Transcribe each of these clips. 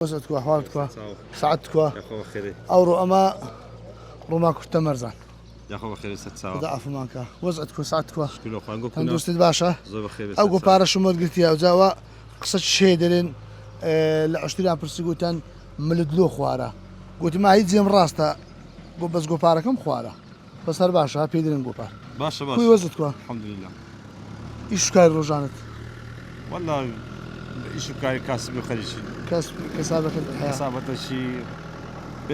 وەزعت کوا حاڵت کوا سەعات کوا ئەوڕۆ ئەمە ڕۆما کورتە مەرزان خدا عەفومان کە وەزعت کوا سەعات کوا تەندروستت باشە ئەو گۆ پارەشم وەرگرتیە ئەوجاوە قسە شێ دەرێن لە عشتریان پرسی گوتیان ملت لۆ خوارە گوتی ما هیچ جێم ڕاستە گۆ بەس گۆ پارەکەم خوارە بەس هەر باشە پێی درێن گۆ پار باشە کوی باشە وەزت کوا الحمدلله ئیش و کاری ڕۆژانت والله ئیش و کاری کاسبی و خەریکی کەس کەسابەکەت هەیە کەسابەتەکی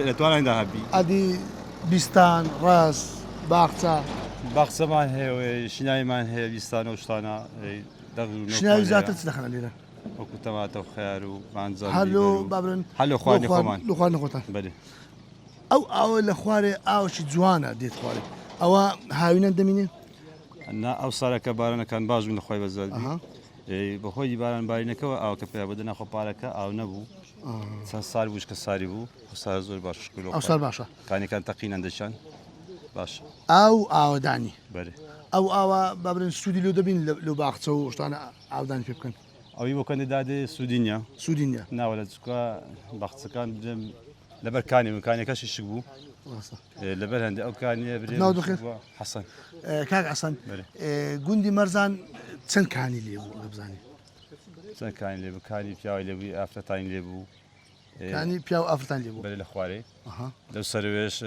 لە توانایدا هەبی ئەدی بیستان ڕەز باخچە باخچەمان هەیە و شینایمان هەیە بیستانە و شتانە دەغل و نۆکمان شناوی هەیە زیاتر چ دەخەنە لێرە وەکو تەماتە و خەیار و بانجان هەر لۆ بیبەر و با بڵێن هەر لۆ لۆ خواردنی خوارد خۆمان لۆ خواردنی خۆتان بەلێ ئەو ئاوە لە خوارێ ئاوەکی جوانە دێت خوارێ ئەوە هاوینان دەمینێ؟ نا ئەو سالە کە بارانەکان باش بوون لە خوای بەزاد بی ئەها. بەهۆی باران بارینەکەوە ئاوەکە پیا بوو دەنا خۆ پارەکە ئاو نەبوو چەند سال بووش کە ساری بوو ئەو سالە زۆر باش شکر لۆ ئەو خوای سال باشە. کانیەکان تەقین هەندێکیان باشە. ئاو ئاوەدانی. بەرێ. ئەو ئاوە با بڵێن سوودی لۆ دەبین لۆ باخچە و شتانە ئاودانی پێ بکەن. ئەوی بۆ کەندێ دادێ سوودی نییە. سوودی نییە. ناوەلە چونکە باخچەکان برێم لەبەر کانی بوو کانیەکەشی شک بوو. ڕاستە. لەبەر هەندێ ئەو کانیە برێم ناوت شک بەخێر. بووە حەسەن. کاک حەسەن بەرێ. گوندی مەرزان چەند کانی لێ بوو ئەگەر بزانی؟ چەند کانی لێ بوو کانی پیاوی لێ بوو ئافرەتانی لێ بوو. کانی پیاو ئافرەتان لێ بوو. بەرێ لە خوارێ. ئەها. لەو سەرەوێش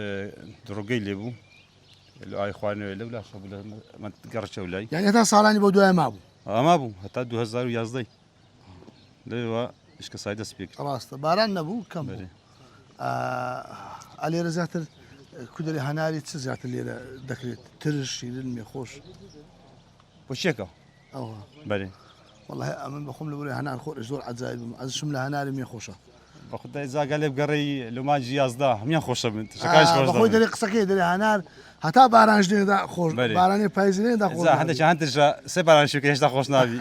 دڕگەی لێ بوو. لە ئاوی خواردنەوەی لەو لاشە بوو لە گەڕەکە و لای. یانی هەتا ساڵانی بۆ دوای مابوو. ئا مابوو هەتا 2011 لەوێوە ئیشکەسای دەست پێ کرد. ڕاستە باران نەبوو کەم بوو. بەرێ. ئا لێرە زیاتر کو دەرێ هەناری چ زیاتر لێرە دەکرێت ترش شیرن مێخۆش. بۆ چێکە؟ ئەوها. بەرێ. وەڵاهی ئەمن بەخۆم لەبەرەی هەنار خۆرش زۆر عەجایبم عەزشم لە هەناری مێخۆشە. بەخودای جاگا لێ بگەڕێی لۆ مانگی 11 هەموویان خۆشە بن ترشەکانیش خۆش بەخۆی دەبن. دەرێ قسەکەی دەرێ هەنار هەتا بارانش دێنێدا خۆش بەرێ. بارانێ پاییز دێنێدا خۆش جا نابی. هەندێکیان هەن ترشە سێ باران شوکە هێشتا خۆش نابی.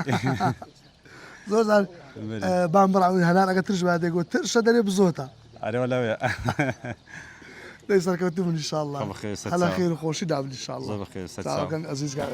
زۆر جار بەرێ. بام بڕاوی هەنار ئەگە ترش بات دەیگوت ترشە دەرێ بزۆتە. ئەرێ وەلا وێ. دەی سەرکەوتوو بن ان شاء اللە خوا بەخێر هەلە سەرچاو. خێر و خۆشی دابن ان شاء اللە. زۆر بەخێر سەرچاو. چاوەکەن ئەزیز کاک.